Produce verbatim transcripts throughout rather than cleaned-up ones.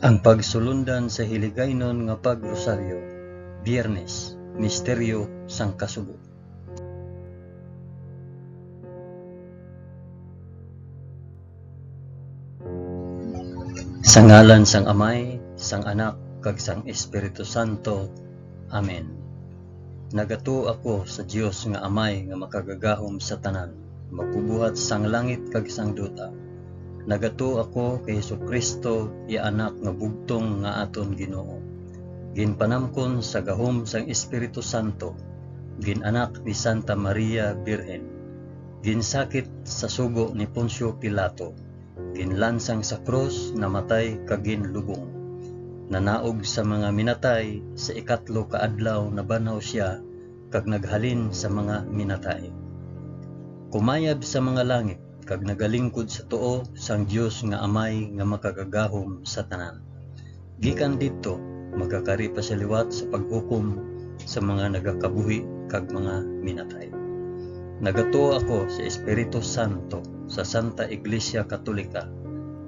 Ang pagsulundan sa Hiligaynon nga Pag-Rosaryo, Biyernes, Misteryo sang Kasubo. Sa ngalan sang Amay, sang Anak, kag sang Espiritu Santo. Amen. Nagatuo ako sa Dios nga Amay nga makagagahom sa tanan, magbubuhat sang langit kag sang duta. Nagatuo ako kay Jesu-Cristo, iya Anak nga bugtong nga aton Ginoo. Ginpanamkon sa gahom sang Espiritu Santo, gin-anak ni Santa Maria Birhen, ginsakit sa sugo ni Poncio Pilato, ginlansang sa krus, namatay, kag ginlubong. Nanaog sa mga minatay, sa ikatlo ka adlaw nabanhaw sia, kag naghalin sa mga minatay. Kumayab sa mga langit, kag nagalingkod sa tuo sang Dios nga Amay nga makagagahom sa tanan. Gikan didto, magakari pa sia liwat sa paghukom sa mga nagakabuhi kag mga minatay. Nagatuo ako sa Espiritu Santo, sa Santa Iglesia Katolika,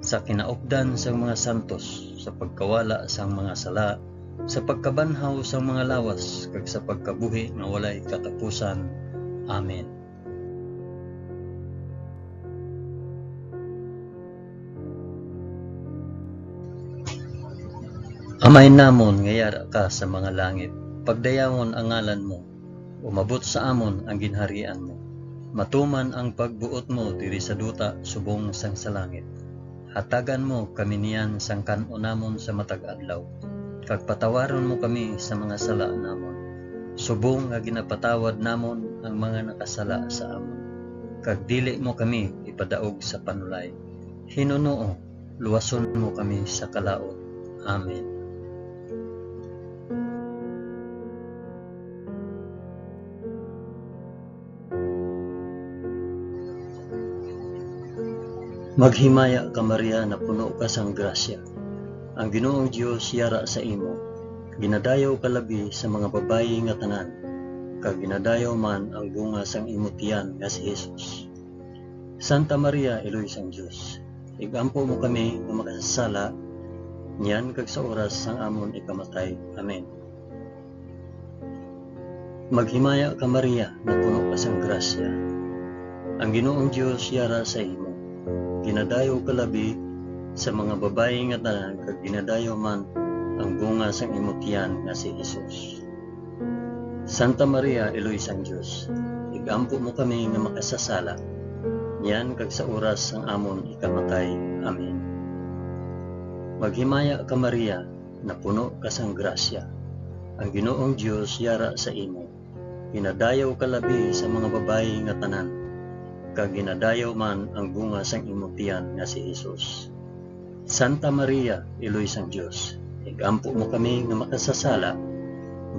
sa kinaupdan sang mga santos, sa pagkawala sang mga sala, sa pagkabanhaw sang mga lawas, kag sa pagkabuhi nga walay katapusan. Amen. Amay namon nga yara ka sa mga langit, pagdayawon ang ngalan mo, umabot sa amon ang ginharian mo. Matuman ang pagbuot mo diri sa duta subong sang sa langit. Hatagan mo kami niyan sang kan-on namon sa matag adlaw, kag patawaron mo kami sa mga sala namon, subong nga ginapatawad namon ang mga nakasala sa amon. Kag dili mo kami ipadaog sa panulay. Hinunoo, luwason mo kami sa kalaut. Amen. Maghimaya ka, Maria, napuno ka sang grasya. Ang Ginoong Dios yara sa imo. Ginadayaw ka labi sa mga babayi nga tanan, kag ginadayaw man ang bunga sang imo tiyan nga si Jesus. Santa Maria, Iloy sang Dios, ig-ampo mo kami nga makasasala, niyan kag sa oras sang amon ikamatay. Amen. Maghimaya ka, Maria, napuno ka sang grasya. Ang Ginoong Dios yara sa imo. Ginadayaw ka labi sa mga babayi nga tanan, kag ginadayaw man ang bunga sang imo tiyan nga si Jesus. Santa Maria, Iloy sang Dios, ig-ampo mo kami nga makasasala, niyan kag sa oras sang amon ikamatay. Amen. Maghimaya ka, Maria, napuno ka sang grasya. Ang Ginoong Dios yara sa imo. Ginadayaw ka labi sa mga babayi nga tanan, kag ginadayaw man ang bunga sang imo tiyan nga si Jesus. Santa Maria, Iloy sang Dios, ig-ampo mo kami nga makasasala,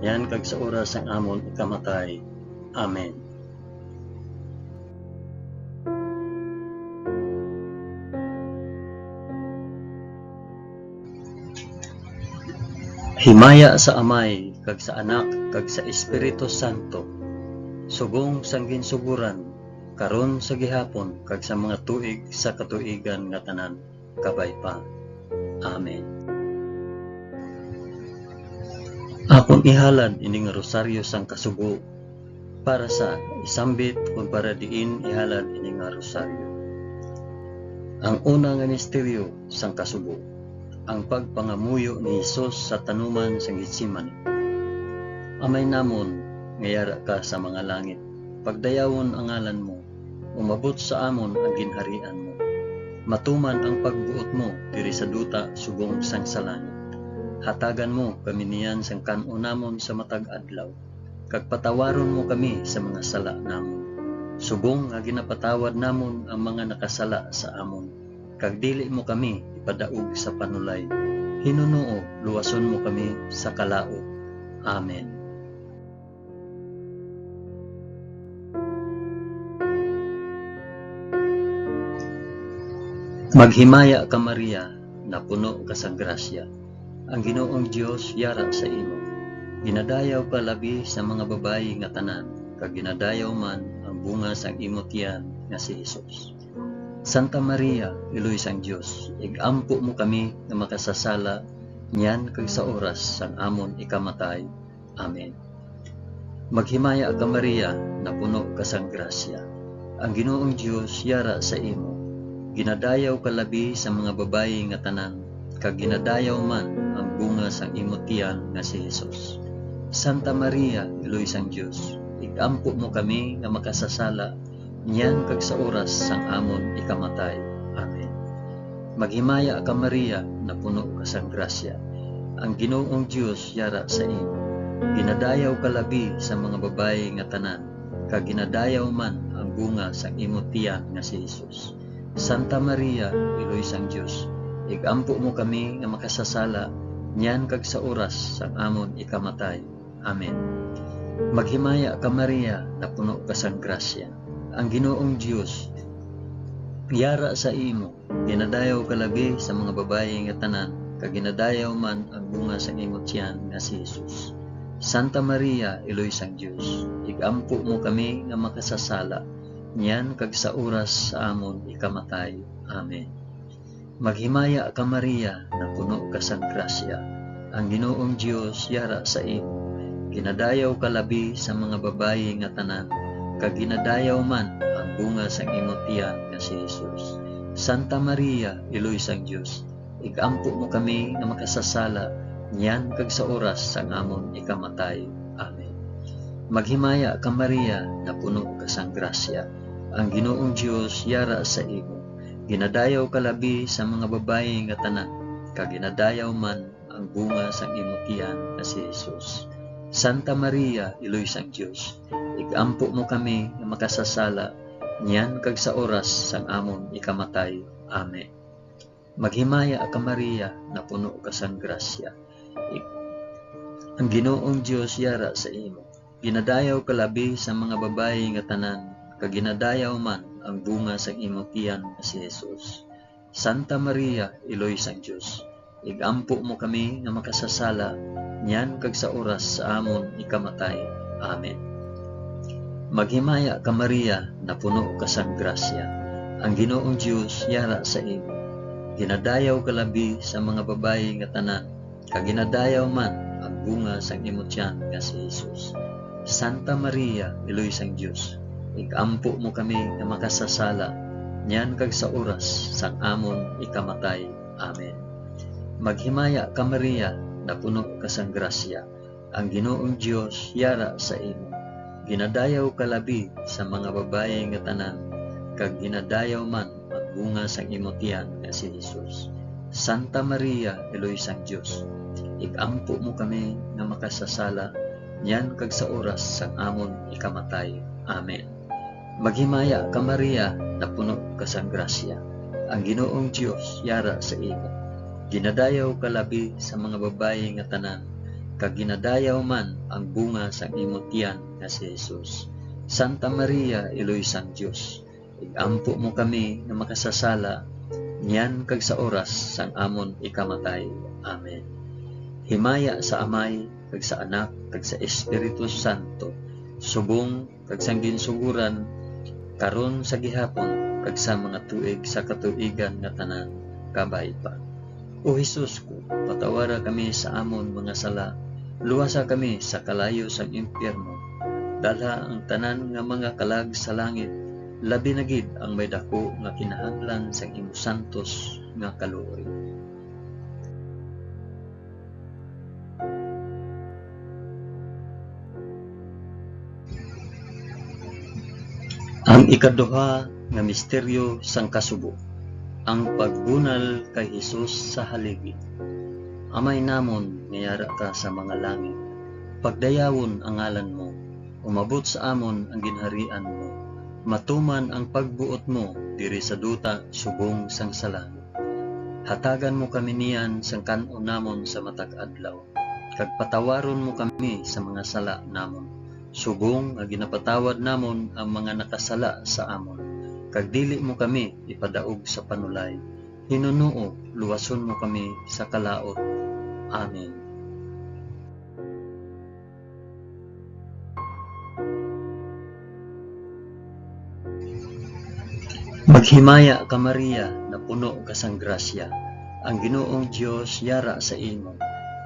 niyan kag sa oras sang amon ikamatay. Amen. Himaya sa Amay, kag sa Anak, kag sa Espiritu Santo, subong sang ginsugoran, karon, sa gihapon, kag sa mga tuig sa katuigan nga tanan. Kabay pa. Amen. Akon ihalad ini nga rosaryo sang kasubo para sa isambit kon para diin ihalad ini nga rosaryo. Ang una nga misteryo sang kasubo, ang pagpangamuyo ni Jesus sa tanuman sang Getsemani. Amay namon nga yara ka sa mga langit, pagdayawon ang ngalan mo, umabot sa amon ang ginharian mo. Matuman ang pagbuot mo diri sa duta subong sang sa langit. Hatagan mo kami niyan sang kan-on namon sa matag adlaw, kag patawaron mo kami sa mga sala namon, subong nga ginapatawad namon ang mga nakasala sa amon, kag dili mo kami ipadaog sa panulay. Hinunoo, luwason mo kami sa kalaut. Amen. Maghimaya ka, Maria, napuno ka sang grasya. Ang Ginoong Dios yara sa imo. Ginadayaw ka labi sa mga babayi nga tanan, kag ginadayaw man ang bunga sang imo tiyan nga si Jesus. Santa Maria, Iloy sang Dios, ig-ampo mo kami nga makasasala niyan kag sa oras sang amon ikamatay. Amen. Maghimaya ka, Maria, napuno ka sang grasya. Ang Ginoong Dios yara sa imo. Ginadayaw ka labi sa mga babayi nga tanan, kag ginadayaw man ang bunga sang imo tiyan nga si Jesus. Santa Maria, Iloy sang Dios, ig-ampo mo kami nga makasasala niyan kag sa oras sang amon ikamatay. Amen. Maghimaya ka, Maria, napuno ka sang grasya. Ang Ginoong Dios yara sa imo. Ginadayaw ka labi sa mga babayi nga tanan, kag ginadayaw man ang bunga sang imo tiyan nga si Jesus. Santa Maria, Iloy sang Dios, ig-ampo mo kami nga makasasala niyan kag sa oras sang amon ikamatay. Amen. Maghimaya ka, Maria, napuno ka sang grasya. Ang Ginoong Dios yara sa imo. Ginadayaw ka labi sa mga babayi nga tanan, kag ginadayaw man ang bunga sang imo tiyan nga si Jesus. Santa Maria, Iloy sang Dios, ig-ampo mo kami nga makasasala niyan kag sa oras sa amon ikamatay. Amen. Maghimaya ka, Maria, napuno ka sang grasya. Ang Ginoong Dios yara sa imo. Ginadayaw ka labi sa mga babayi nga tanan, kag ginadayaw man ang bunga sang imo tiyan nga si Jesus. Santa Maria, Iloy sang Dios, ig-ampo mo kami nga makasasala niyan kag sa oras sang amon ikamatay. Amen. Maghimaya ka, Maria, napuno ka sang grasya. Ang Ginoong Dios yara sa imo. Ginadayaw ka labi sa mga babayi nga tanan, kag ginadayaw man ang bunga sang imo tiyan nga si Jesus. Santa Maria, Iloy sang Dios, ig-ampo mo kami nga makasasala niyan kag sa oras sang amon ikamatay. Amen. Maghimaya ka, Maria, napuno ka sang grasya. Ig-, ang Ginoong Dios yara sa imo. Ginadayaw ka labi sa mga babayi nga tanan, kag ginadayaw man ang bunga sang imo tiyan nga si Jesus. Santa Maria, Iloy sang Dios, ig-ampo mo kami nga makasasala niyan kag sa oras sa amon ikamatay. Amen. Maghimaya ka, Maria, napuno ka sang grasya. Ang Ginoong Dios yara sa imo. Ginadayaw ka labi sa mga babayi nga tanan, kag ginadayaw man ang bunga sang imo tiyan nga si Jesus. Santa Maria, Iloy sang Dios, ig-ampo mo kami nga makasasala niyan kag sa oras sang amon ikamatay. Amen. Maghimaya ka, Maria, napuno ka sang grasya. Ang Ginoong Dios yara sa imo. Ginadayaw ka labi sa mga babayi nga tanan, kag ginadayaw man ang bunga sang imo tiyan nga si Jesus. Santa Maria, Iloy sang Dios, ig-ampo mo kami nga makasasala niyan kag sa oras sang amon ikamatay. Amen. Maghimaya ka, Maria, napuno ka sang grasya. Ang Ginoong Dios yara sa imo. Ginadayaw ka labi sa mga babayi nga tanan, kag ginadayaw man ang bunga sang imo tiyan nga si Jesus. Santa Maria, Iloy sang Dios, ig-ampo mo kami nga makasasala niyan kag sa oras sang amon ikamatay. Amen. Himaya sa Amay, kag sa Anak, kag sa Espiritu Santo, subong kag sang ginsugoran, karon, sa gihapon, kag sa mga tuig sa katuigan nga tanan. Kabay pa. O Jesus ko, patawara kami sa amon mga sala, luwasa kami sa kalayo sang impyerno, dalha ang tanan nga mga kalag sa langit, labi na gid ang may daku nga kinahanglan sang imo santos nga kaluoy. Ang ikaduha nga misteryo sang kasubo, ang pagbunal kay Jesus sa haligi. Amay namon nga yara ka sa mga langit, pagdayawon ang ngalan mo, umabot sa amon ang ginharian mo, matuman ang pagbuot mo diri sa duta subong sang sa langit. Hatagan mo kami niyan sang kan-on namon sa matag adlaw, kag patawaron mo kami sa mga sala namon, subong nga ginapatawad namon ang mga nakasala sa amon, kag dili mo kami ipadaog sa panulay. Hinunoo, luwason mo kami sa kalaut. Amen. Maghimaya ka, Maria, napuno ka sang grasya, ang Ginoong Dios yara sa imo.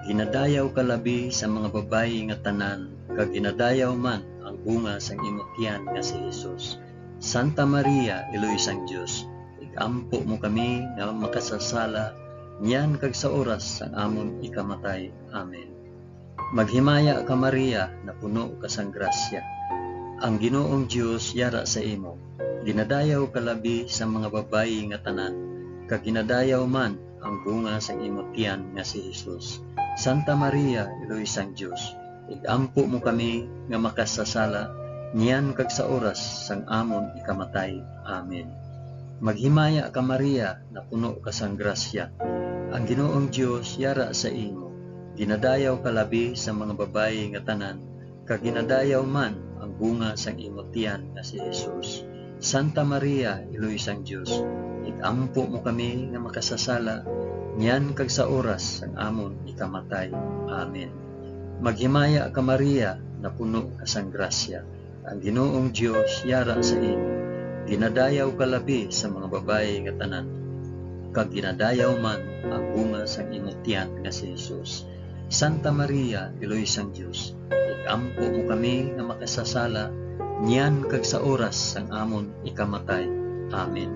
Ginadayaw ka labi sa mga babayi nga tanan, kag ginadayaw man ang bunga sang imo tiyan nga si Jesus. Santa Maria, Iloy sang Dios, ig-ampo mo kami nga makasasala, niyan kag sa oras sang amon ikamatay. Amen. Maghimaya ka, Maria, napuno ka sang grasya. Ang Ginoong Dios yara sa imo. Ginadayaw ka labi sa mga babayi nga tanan, kag ginadayaw man ang bunga sang imo tiyan nga si Jesus. Santa Maria, Iloy sang Dios, ig-ampo mo kami nga makasasala, niyan kag sa oras sang amon ikamatay. Amen. Maghimaya ka, Maria, napuno ka sang grasya. Ang Ginoong Dios yara sa imo. Ginadayaw ka labi sa mga babayi nga tanan, kag ginadayaw man ang bunga sang imo tiyan nga si Jesus. Santa Maria, Iloy sang Dios, ig-ampo mo kami nga makasasala, niyan kag sa oras sang amon ikamatay. Amen. Maghimaya ka, Maria, napuno ka sang grasya. Ang Ginoong Dios yara sa imo. Ginadayaw ka labi sa mga babayi nga tanan, kag ginadayaw man ang bunga sang imo tiyan nga si Jesus. Santa Maria, Iloy sang Dios, ig-ampo mo kami nga makasasala, niyan kag sa oras sang amon ikamatay. Amen.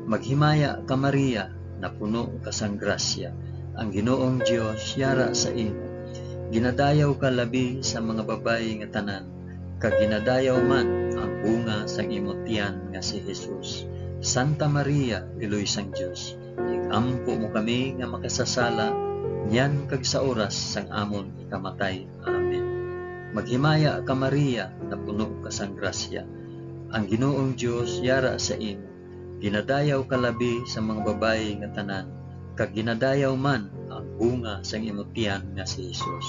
Maghimaya ka, Maria, napuno ka sang grasya. Ang Ginoong Dios yara sa imo. Ginadayaw ka labi sa mga babayi nga tanan, kag ginadayaw man ang bunga sang imo tiyan nga si Jesus. Santa Maria, Iloy sang Dios, ig-ampo mo kami nga makasasala, niyan kag sa oras sang amon ikamatay. Amen. Maghimaya ka, Maria, napuno ka sang grasya. Ang Ginoong Dios yara sa imo. Ginadayaw ka labi sa mga babayi nga tanan, kag ginadayaw man ang bunga sang imo tiyan nga si Jesus.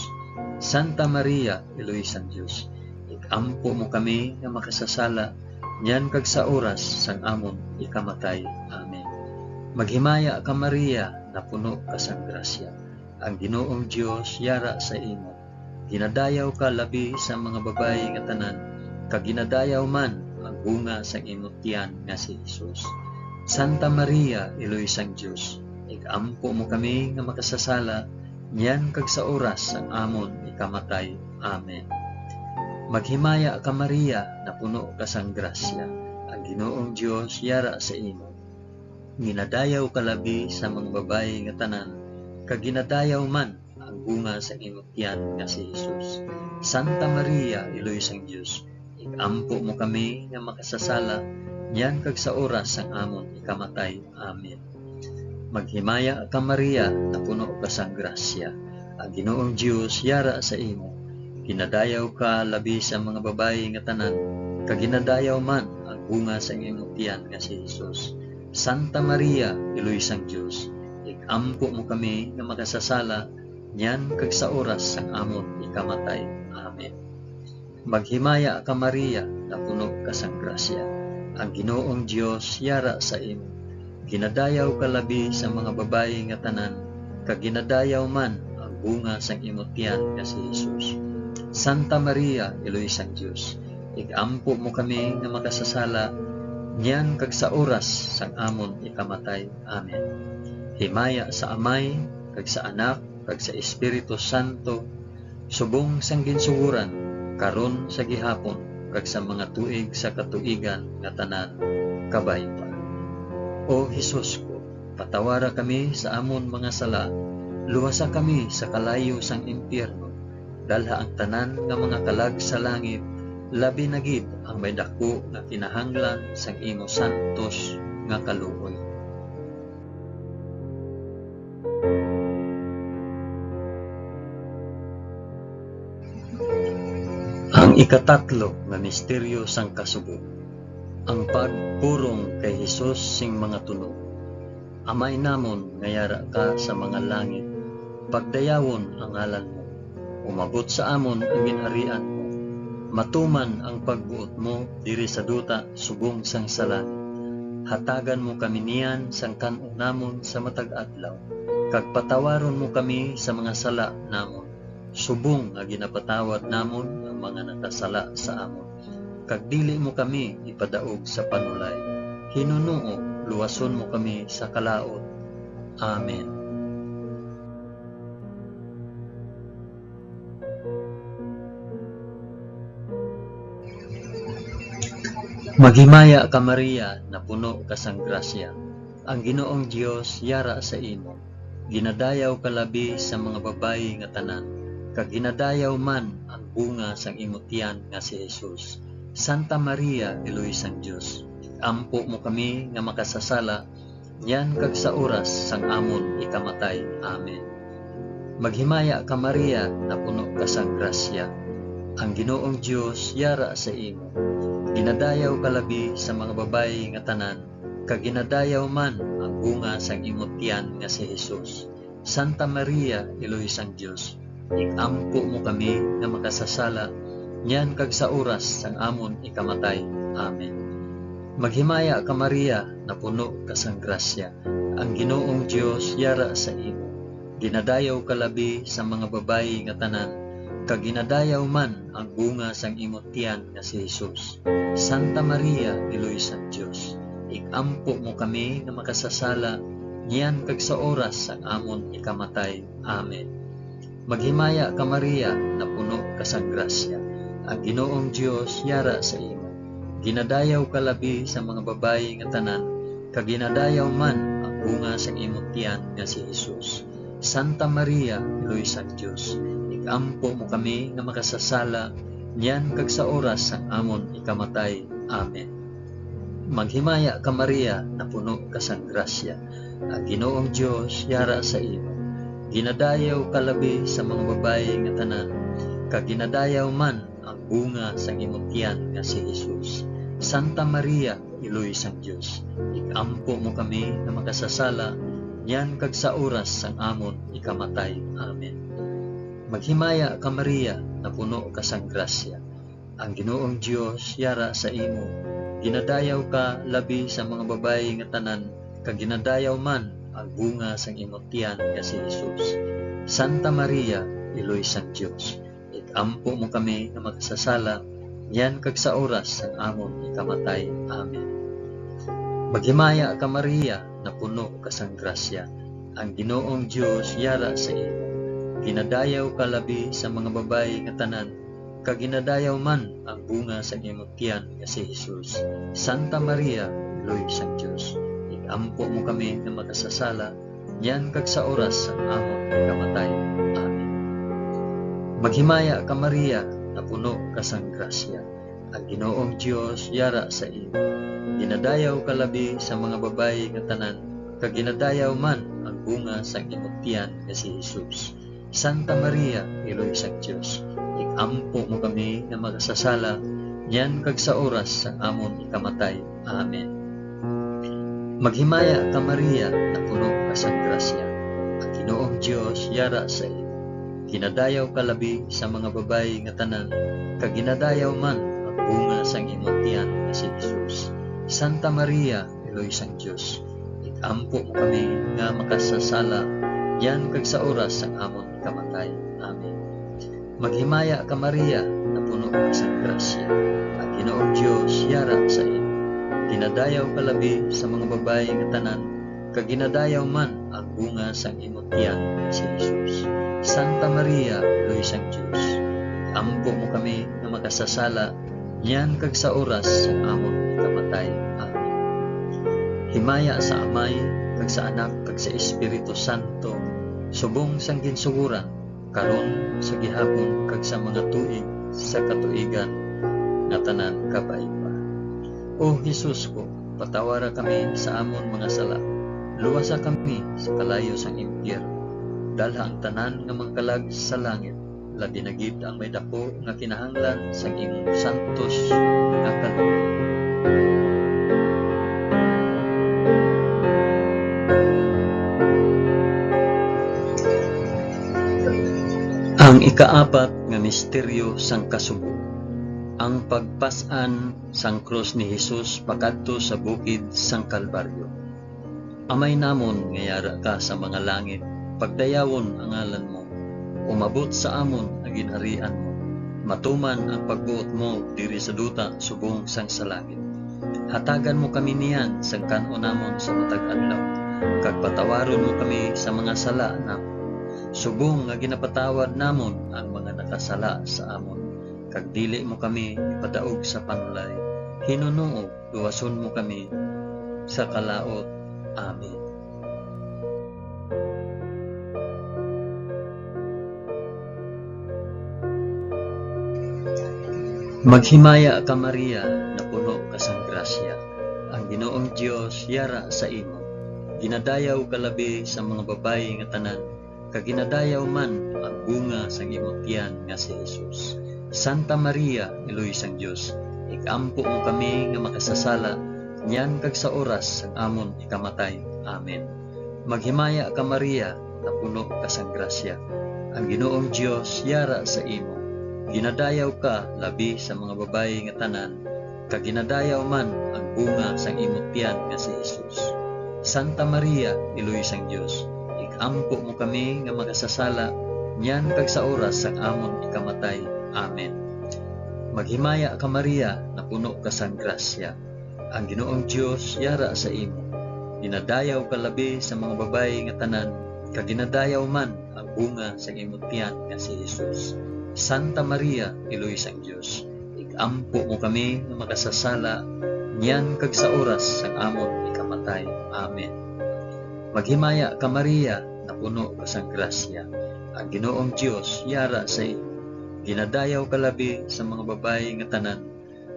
Santa Maria, Iloy sang Dios, ig-ampo mo kami nga makasasala, niyan kag sa oras sang amon ikamatay. Amen. Maghimaya ka, Maria, napuno ka sang grasya. Ang Ginoong Dios yara sa imo. Ginadayaw ka labi sa mga babayi nga tanan, kag ginadayaw man ang bunga sang imo tiyan nga si Jesus. Santa Maria, Iloy sang Dios, ig-ampo mo kami nga makasasala, niyan kag sa oras sang amon ikamatay. Amen. Maghimaya ka, Maria, napuno ka sang grasya. Ang Ginoong Dios yara sa imo. Ginadayaw ka labi sa mga babayi nga tanan, kag ginadayaw man ang bunga sang imo tiyan nga si Jesus. Santa Maria, Iloy sang Dios, ig-ampo mo kami nga makasasala, niyan kag sa oras sang amon ikamatay. Amen. Maghimaya ka, Maria, napuno ka sang grasya. Ang Ginoong Dios yara sa imo. Ginadayaw ka labi sa mga babayi nga tanan, kag ginadayaw man ang bunga sang imo tiyan nga si Jesus. Santa Maria, Iloy sang Dios, ig-ampo mo kami nga makasasala, niyan kag sa oras sang amon ikamatay. Amen. Maghimaya ka, Maria, napuno ka sang grasya. Ang Ginoong Dios yara sa imo. Ginadayaw ka labi sa mga babayi nga tanan, kag ginadayaw man ang bunga sang imo tiyan nga si Jesus. Santa Maria, Iloy sang Dios, ig-ampo mo kami nga makasasala, niyan kag sa oras sang amon ikamatay. Amen. Himaya sa Amay, kag sa Anak, kag sa Espiritu Santo, subong sang ginsugoran, karon, sa gihapon, kag sa mga tuig sa katuigan nga tanan. Kabay pa. O Jesus ko, patawara kami sa amon mga sala, luwasa kami sa kalayo sang impyerno, dalha ang tanan nga mga kalag sa langit, labi na gid ang may daku nga kinahanglan sang imo santos nga kaluoy. Ang ikatatlo nga misteryo sang kasubo, ang pagpurong kay Jesus sing mga tunog. Amay namon nga yara ka sa mga langit, pagdayawon ang ngalan mo. Umabot sa amon ang ginharian mo. Matuman ang pagbuot mo diri sa duta subong sang sa langit. Hatagan mo kami niyan sang kan-on namon sa matag adlaw, kag patawaron mo kami sa mga sala namon, subong nga ginapatawad namon ang mga nakasala sa amon. Kag dili mo kami ipadaog sa panulay, Hinunoo, luwason mo kami sa kalaut. Amen. Maghimaya ka, Maria, napuno ka sang grasya. Ang Ginoong Dios yara sa imo. Ginadayaw ka labi sa mga babayi nga tanan, kag ginadayaw man ang bunga sang imo tiyan nga si Jesus. Santa Maria, Iloy sang Dios, ampo mo kami nga makasasala, niyan kag sa oras sang amon ikamatay. Amen. Maghimaya ka, Maria, napuno ka sang grasya. Ang Ginoong Dios yara sa imo. Ginadayaw ka labi sa mga babayi nga tanan, kag ginadayaw man ang bunga sang imo tiyan nga si Jesus. Santa Maria, Iloy sang Dios, ig-ampo mo kami nga makasasala, niyan kag sa oras sang amon ikamatay. Amen. Maghimaya ka, Maria, napuno ka sang grasya. Ang Ginoong Dios yara sa imo. Ginadayaw ka labi sa mga babayi nga tanan, kag ginadayaw man ang bunga sang imo tiyan nga si Jesus. Santa Maria, Iloy sang Dios, ig-ampo mo kami nga makasasala, niyan kag sa oras sang amon ikamatay. Amen. Maghimaya ka, Maria, napuno ka sang grasya. Ang Ginoong Dios yara sa imo. Ginadayaw ka labi sa mga babayi nga tanan, kag ginadayaw man ang bunga sang imo tiyan nga si Jesus. Santa Maria, Iloy sang Dios, ig-ampo mo kami nga makasasala, niyan kag sa oras sang amon ikamatay. Amen. Maghimaya ka, Maria, napuno ka sang grasya. Ang Ginoong Dios yara sa imo. Ginadayaw ka labi sa mga babayi nga tanan, kag ginadayaw man ang bunga sang imo tiyan nga si Jesus. Santa Maria, Iloy sang Dios, ig-ampo mo kami nga makasasala, niyan kag sa oras sang amon ikamatay. Amen. Maghimaya ka, Maria, napuno ka sang grasya. Ang Ginoong Dios yara sa imo. Ginadayaw ka labi sa mga babayi nga tanan, kag ginadayaw man ang bunga sang imo tiyan nga si Jesus. Santa Maria, Iloy sang Dios, ig-ampo mo kami nga makasasala, niyan kag sa oras sang amon ikamatay. Amen. Maghimaya ka, Maria, napuno ka sang grasya. Ang Ginoong Dios yara sa imo. Ginadayaw ka labi sa mga babayi nga tanan, kag ginadayaw man ang bunga sang imo tiyan nga si Jesus. Santa Maria, Iloy sang Dios, ig-ampo mo kami nga makasasala, niyan kag sa oras sang amon pagkamatay. Amen. Maghimaya ka, Maria, napuno ka sang grasya. Ang Ginoong Dios yara sa imo. Ginadayaw ka labi sa mga babayi nga tanan, kag ginadayaw man ang bunga sang imo tiyan nga si Jesus. Santa Maria, Iloy sang Dios, ig-ampo mo kami nga makasasala, niyan kag sa oras sang amon ikamatay. Amen. Maghimaya ka, Maria, napuno ka sang grasya. Ang Ginoong Dios yara sa imo. Ginadayaw ka labi sa mga babayi nga tanan, kag ginadayaw man ang bunga sang imo tiyan nga si Jesus. Santa Maria, Iloy sang Dios, ig-ampo mo kami nga makasasala, niyan kag sa oras sang amon kamatay. Amen. Maghimaya ka, Maria, napuno ka sang grasya. Ang Ginoong Dios yara sa imo. Ginadayaw ka labi sa mga babayi nga tanan, kag ginadayaw man ang bunga sang imo tiyan, si Jesus. Santa Maria, Iloy sang Dios, ampo mo kami nga makasasala, niyan kag sa oras sang amon kamatay. Amen. Himaya sa Amay, kag sa Anak, kag sa Espiritu Santo, subong sang ginsugoran, karon, sa gihapon, kag sa mga tuig sa katuigan nga tanan. Kabay pa. O Jesus ko, patawara kami sa amon mga sala, luwasa kami sa kalayo sang impyerno, dalha ang tanan nga mga kalag sa langit, labi na gid ang may daku nga kinahanglan sang imong santos nga kaluoy. Ang ikaapat nga misteryo sang kasubo, ang pagpas-an sang krus ni Jesus pakadto sa bukid sang Kalbaryo. Amay namon nga yara ka sa mga langit, pagdayawon ang ngalan mo. Umabot sa amon ang ginharian mo. Matuman ang pagbuot mo diri sa duta subong sang sa langit. Hatagan mo kami niyan sang kan-on namon sa matag adlaw, kag patawaron mo kami sa mga sala namon, subong nga ginapatawad namon ang mga nakasala sa amon, kag dili mo kami ipadaog sa panulay. Hinunoo, luwason mo kami sa kalaut. Amen. Maghimaya ka, Maria, napuno ka sang grasya. Ang Ginoong Dios yara sa imo. Ginadayaw ka labi sa mga babayi nga tanan, kag ginadayaw man ang bunga sang imo tiyan nga si Jesus. Santa Maria, Iloy sang Dios, ig-ampo mo kami nga makasasala, niyan kag sa oras sang amon ikamatay. Amen. Maghimaya ka, Maria, napuno ka sang grasya. Ang Ginoong Dios yara sa imo. Ginadayaw ka labi sa mga babayi nga tanan, kag ginadayaw man ang bunga sang imo tiyan nga si Jesus. Santa Maria, Iloy sang Dios, ig-ampo mo kami nga makasasala, niyan kag sa oras sang amon ikamatay. Amen. Maghimaya ka, Maria, napuno ka sang grasya. Ang Ginoong Dios yara sa imo. Ginadayaw ka labi sa mga babayi nga tanan, kag ginadayaw man ang bunga sang imo tiyan nga si Jesus. Santa Maria, Iloy sang Dios, ig-ampo mo kami nga makasasala, niyan kag sa oras sang amon ikamatay. Amen. Maghimaya ka, Maria, napuno ka sang grasya. Ang Ginoong Dios yara sa imo. Ginadayaw ka labi sa mga babayi nga tanan,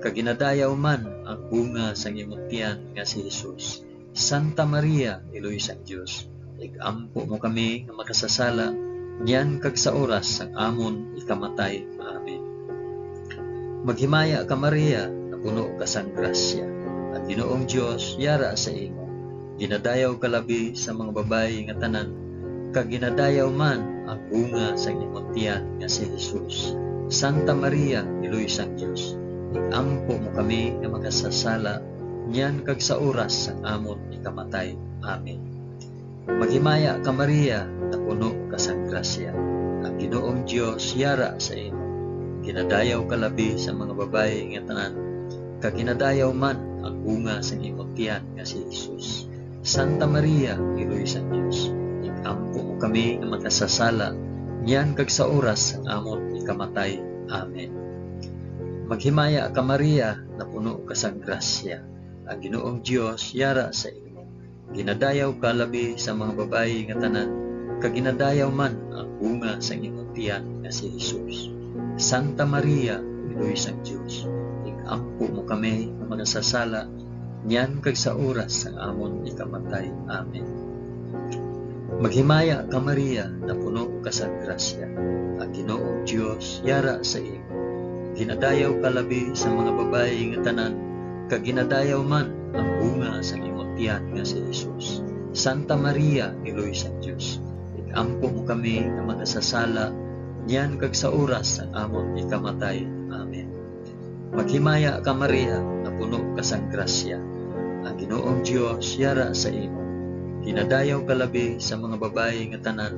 kag ginadayaw man ang bunga sang imo tiyan nga si Jesus. Santa Maria, Iloy sang Dios, ig-ampo mo kami nga makasasala, niyan kag sa oras sang amon ikamatay. Amen. Maghimaya ka, Maria, napuno ka sang grasya. Ang Ginoong Dios yara sa imo. Ginadayaw ka labi sa mga babayi nga tanan, kag ginadayaw man ang bunga sang imo tiyan nga si Jesus. Santa Maria, Iloy sang Dios, ig-ampo mo kami nga makasasala, niyan kag sa oras sang amon ikamatay. Amen. Maghimaya ka, Maria, napuno ka sang grasya. Ang Ginoong Dios yara sa imo. Ginadayaw ka labi sa mga babayi nga tanan, kag ginadayaw man ang bunga sang imo tiyan nga si Jesus. Santa Maria, Iloy sang Dios, ig-ampo mo kami nga makasasala, niyan kag sa oras sang amon ikamatay. Amen. Maghimaya ka, Maria, napuno ka sang grasya. Ang Ginoong Dios yara sa imo. Ginadayaw ka labi sa mga babayi nga tanan, kag ginadayaw man ang bunga sang imong tiyan nga si Jesus. Santa Maria, Iloy sang Dios, ig-ampo mo kami nga makasasala, niyan kag sa oras sang amon ikamatay. Amen. Maghimaya ka, Maria, napuno ka sa grasya. Ang Ginoong Dios yara sa imo. Ginadayaw ka labi sa mga babayi nga tanan, kag ginadayaw man ang bunga sang imong tiyan nga si Jesus. Santa Maria, Iloy sang Dios, ig-ampo mo kami nga makasasala, niyan kag sa oras sang amon ikamatay. Amen. Maghimaya ka, Maria, napuno ka sang grasya. Ang Ginoong Dios yara sa imo. Ginadayaw ka labi sa mga babayi nga tanan,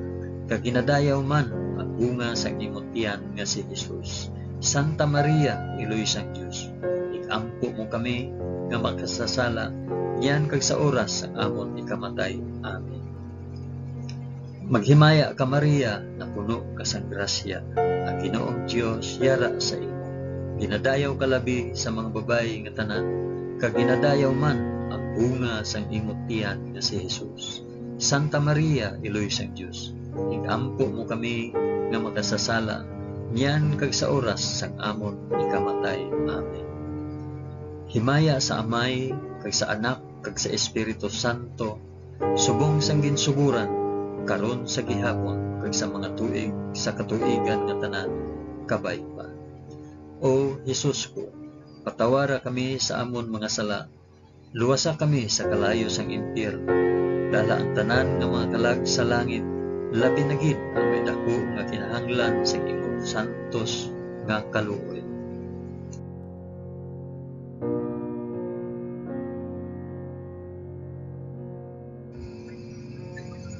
kag ginadayaw man ang bunga sang imong tiyan nga si Jesus. Santa Maria, Iloy sang Dios, ig-ampo mo kami nga makasasala, niyan kag sa oras sang amon ikamatay. Amen. Maghimaya ka, Maria, napuno ka sang grasya. Ang Ginoong Dios yara sa imo. Ginadayaw ka labi sa mga babayi nga tanan, kag ginadayaw man ang bunga sang imo tiyan nga si Jesus. Santa Maria, Iloy sang Dios, ig-ampo mo kami nga makasasala, niyan kag sa oras sang amon ikamatay. Amen. Himaya sa Amay, kag sa Anak, kag sa Espiritu Santo, subong sang ginsuguran, karon, sa gihapon, kag sa mga tuig sa katuigan nga tanan. Kabay pa. O Jesus ko, patawara kami sa amon mga sala, luwasa kami sa kalayo sang impyerno. Dala ang tanan nga mga kalag sa langit, labi na gid ang may daku nga kinahanglan sang imong santos nga kaluoy.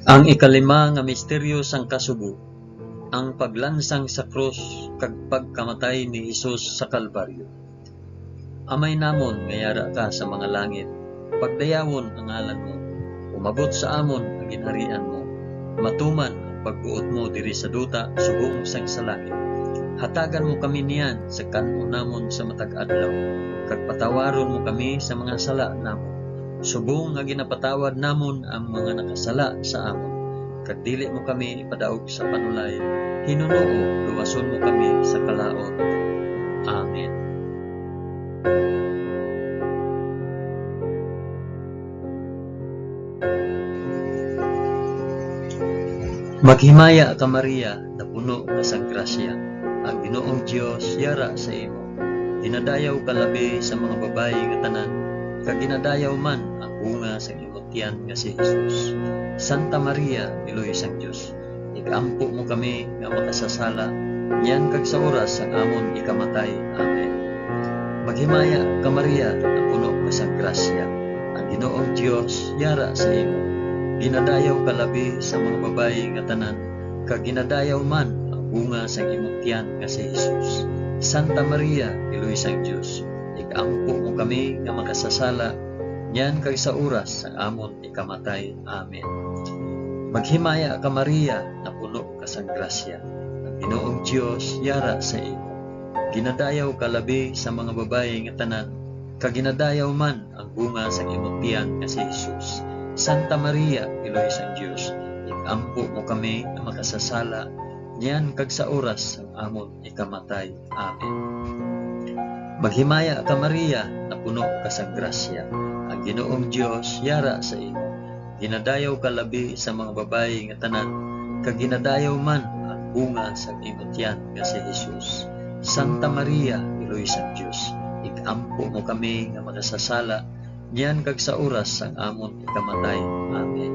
Ang ikalima nga misteryo sang kasubo, ang paglansang sa krus kag pagkamatay ni Jesus sa Kalbaryo. Amay namon nga yara ka sa mga langit, pagdayawon ang ngalan mo. Umabot sa amon ang ginharian mo. Matuman ang pagbuot mo diri sa duta subong sang sa langit. Hatagan mo kami niyan sa kan-on namon sa matag adlaw, kag patawaron mo kami sa mga sala namon, subong nga ginapatawad namon ang mga nakasala sa amon. Kag dili mo kami ipadaog sa panulay, hinunoo, luwason mo kami sa kalaut. Amen. Maghimaya ka, Maria, napuno ka sang grasya, ang Ginoong Dios yara sa imo. Ginadayaw ka labi sa mga babayi nga tanan, kag ginadayaw man ang bunga sang imo tiyan nga si Jesus. Santa Maria, Iloy sang Dios, ig-ampo mo kami nga makasasala, niyan kag sa oras sang amon ikamatay. Amen. Maghimaya ka, Maria, napuno ka sang grasya, ang Ginoong Dios yara sa imo. Ginadayaw ka labi sa mga babayi nga tanan, kag ginadayaw man ang bunga sang imong tiyan nga si Jesus. Santa Maria, Iloy sang Dios, ig-ampo mo kami nga makasasala, niyan kag sa oras sang amon ikamatay. Amen. Maghimaya ka, Maria, napuno ka sang grasya, ang Ginoong Dios yara sa imo. Ginadayaw ka labi sa mga babayi nga tanan, kag ginadayaw man ang bunga sang imong tiyan nga si Jesus. Santa Maria, Iloy sang Dios, ig-ampo mo kami nga makasasala, niyan kag sa oras sang amon ikamatay. Amen. Maghimaya ka, Maria, napuno ka sang grasya, ang Ginoong Dios yara sa imo. Ginadayaw ka labi sa mga babayi nga tanan, kag ginadayaw man ang bunga sang imo tiyan nga si Jesus. Santa Maria, Iloy sang Dios, ig-ampo mo kami nga makasasala, niyan kag sa oras sang amon ikamatay. Amen.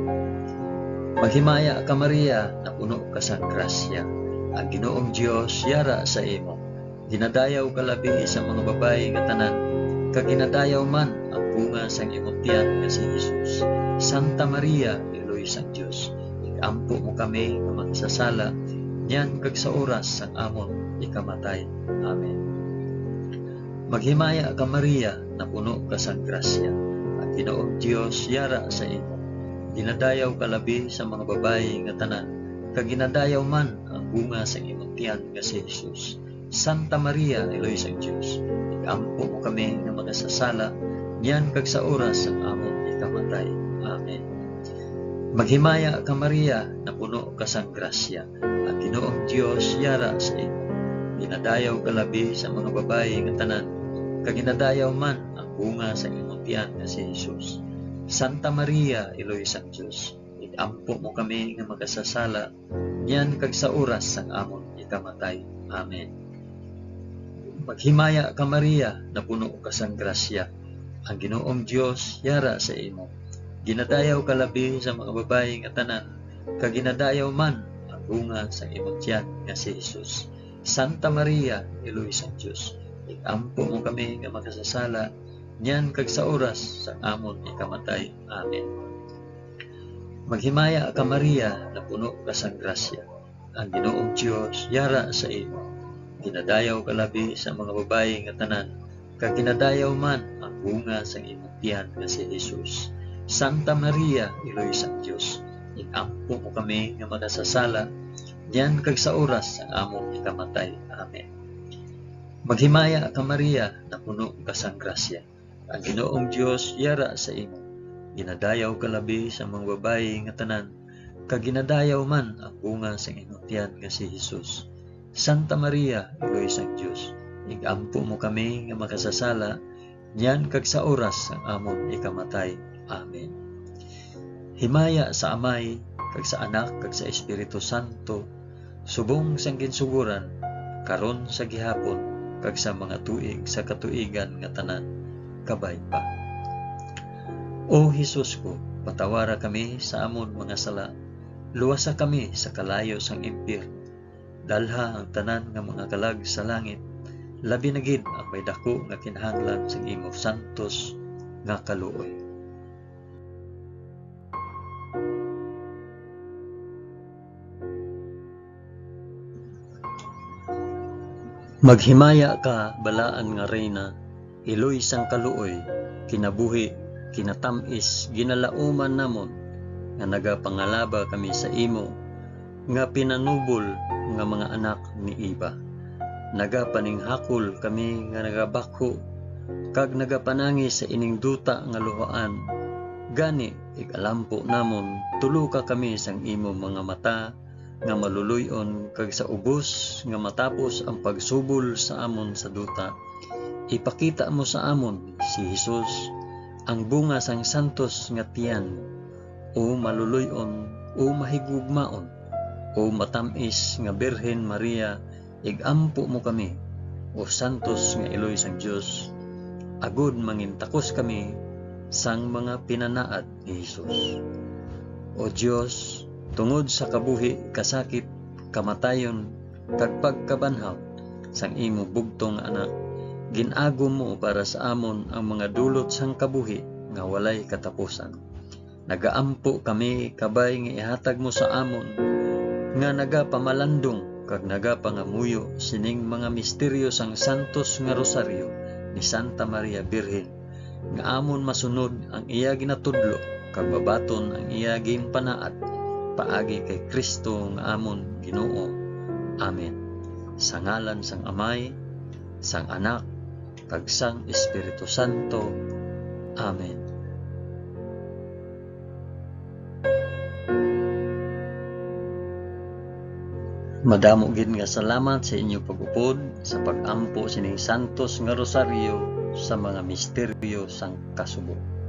Maghimaya ka, Maria, napuno ka sang grasya, ang Ginoong Dios yara sa imo. Ginadayaw ka labi sa mga babayi nga tanan, kag ginadayaw man ang bunga sang imong tiyan nga si Jesus. Santa Maria, Iloy sang Dios, ig-ampo mo kami nga makasasala, niyan kag sa oras sang amon ikamatay. Amen. Maghimaya ka, Maria, napuno ka sang grasya, ang Ginoong Dios yara sa imo. Ginadayaw ka labi sa mga babayi nga tanan, kag ginadayaw man ang bunga sang imong tiyan nga si Jesus. Santa Maria, Iloy sang Dios, ig-ampo mo kami nga makasasala, niyan kag sa oras sang amon ikamatay. Amen. Maghimaya ka, Maria, napuno ka sang grasya, ang Ginoong Dios yara sa imo. Ginadayaw ka labi sa mga babayi nga tanan, kag ginadayaw man ang bunga sang imong tiyan nga si Jesus. Santa Maria, Iloy sang Dios, ig-ampo mo kami nga makasasala, niyan kag sa oras sang amon ikamatay. Amen. Maghimaya ka, Maria, napuno ka sang grasya, ang Ginoong Dios yara sa imo. Ginadayaw ka labi sa mga babayi nga tanan, kag ginadayaw man ang bunga sang imong tiyan nga si Jesus. Santa Maria, Iloy sang Dios, ig-ampo mo kami nga makasasala, niyan kag sa oras sang amon ikamatay. Amen. Maghimaya ka, Maria, napuno ka sang grasya, ang Ginoong Dios yara sa imo. Ginadayaw ka labi sa mga babayi nga tanan, kag ginadayaw man ang bunga sang imong tiyan nga si Jesus. Santa Maria, Iloy sang Dios, ig-ampo mo kami nga makasasala, niyan kag sa oras sang among ikamatay. Amen. Maghimaya ka, Maria, napuno ka sang grasya, ang Ginoong Dios yara sa imo. Ginadayaw ka labi sa mga babayi nga tanan, kag ginadayaw man ang bunga sang imong tiyan nga si Jesus. Santa Maria, Iloy sang Dios, ig-ampo mo kami nga makasasala, niyan kag sa oras sang amon ikamatay. Amen. Himaya sa Amay, kag sa Anak, kag sa Espiritu Santo, subong sang ginsugoran, karon, sa gihapon, kag sa mga tuig sa katuigan nga tanan. Kabay pa. O Jesus ko, patawara kami sa amon mga sala, luwasa kami sa kalayo sang impyerno, dalha ang tanan nga mga kalag sa langit, labi na gid ang may daku nga kinahanglan sang imo santos nga kaluoy. Maghimaya ka, balaan nga Reyna, Iloy sang kaluoy, kinabuhi, kinatam-is, ginalauman namon, nga nagapangalaba kami sa imo, nga pinanubol nga mga anak ni Eva. Nagapaninghakol kami nga nagabakho, kag nagapanangi sa ining duta nga luhaan. Gani, ig-alampo namon, tuloka kami sang imo mga mata nga maluloy-on, kag sa ubos nga matapos ang pagsubol sa amon sa duta, ipakita mo sa amon si Jesus, ang bunga sang santos nga tiyan. O maluloy-on, o mahigugmaon, o matam-is nga Birhen Maria, ig-ampo mo kami, o santos nga iloy sang Dios, agod mangintakos kami sang mga pinanaad ni Jesus. O Dios, tungod sa kabuhi, kasakit, kamatayon, kag pagkabanhaw sang imo bugtong nga Anak, gin-agom mo para sa amon ang mga dulot sang kabuhi nga walay katapusan. Nagaampo kami, kabay nga ihatag mo sa amon nga nagapamalandong kag nagapangamuyo sining mga misteryo sang santos nga rosaryo ni Santa Maria Birhen, nga amon masunod ang iya ginatudlo kag mabaton ang iya ginpanaad, paagi kay Cristo nga amon Ginoo. Amen. Sa ngalan sang Amay, sang Anak, kag sang Espiritu Santo. Amen. Madamo gid nga salamat sa inyo pag-upod sa pag-ampo sining santos nga rosaryo sa mga misteryo sang kasubo.